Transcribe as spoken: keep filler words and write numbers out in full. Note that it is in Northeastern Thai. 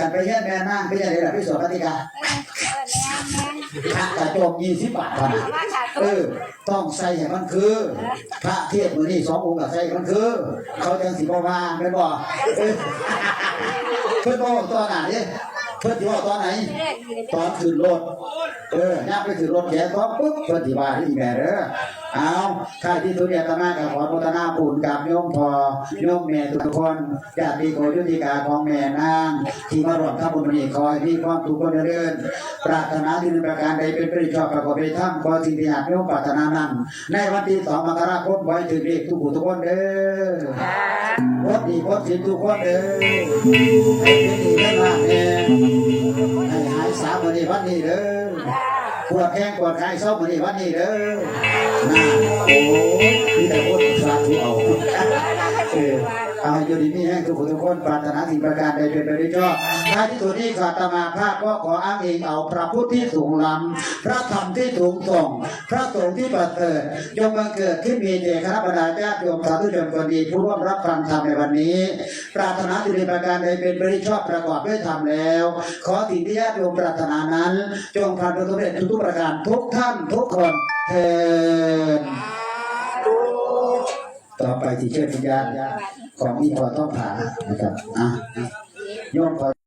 กันไปเฮียนแม่นางเป็นยังไงล่ะพี่สวัสดิกาพระกระจกยี่สิบบาทเท่านั้นเออ ต้องใส่ให้มันคือ พระเทศน์มื้อนี้สององค์ก็ใส่ให้มันคือ เขาจังสิบ่ว่าแม่นบ่เออเพิ่นบ่เว้าตอนไหนเพิ่นสิเว้าตอนไหน ตอนขึ้นรถ เออย่างไปขึ้นรถแขกสองปุ๊บเพิ่นสิว่านี่แม่เด้อเอาท้ายที่สุดอาตมาก็ขออนุโมทนาบุญกับโยมพ่อโยมแม่ทุกคน ญาติโกโยติกาของแม่นาง ที่มาร่วมทำบุญวันนี้ขอให้มีความสุขความเจริญ ปรารถนาสิ่งใดประการใดเป็นไปด้วยชอบประกอบด้วยธรรม ขอสิ่งที่ญาติโยมปรารถนานั้น ในวันที่สองมกราคมขอให้ถือเลขทุกผู้ทุกคนเด้อปลดหนี้ปลดสินทุกคนเด้อให้เป็นหนี้เป็นล้านแน่ให้หายสามื้อนี้วันนี้เด้อปวดแข้งปวดขาให้เซามื้อนี้วันนี้เด้อนะโอ้มีแต่คนสาธุเอาเออ เอาให้อยู่ดีมีแฮงทุกผู้ทุกคนปรารถนาสิ่งประการใดเป็นไปด้วยชอบท้ายที่สุดนี้ข้าอาตมาภาพก็ขออ้างอิงเอาพระพุทธที่สูงล้ำพระธรรมที่สูงส่ง พระสงฆ์ที่ประเสริฐจงบังเกิดขึ้นมีแก่คณะบรรดาญาติโยมสาธุชนคนดีผู้ร่วมรับฟังธรรมในวันนี้ ปรารถนาสิ่งใดประการใดเป็นไปด้วยชอบประกอบด้วยธรรมแล้ว ขอสิ่งที่ญาติโยมปรารถนานั้น จงพลันสำเร็จทุกๆประการทุกท่านทุกคนเทอญ ต่อไปที่เชิญวิญญาณของอีพอต้องผานะครับอ่ะโยมขอ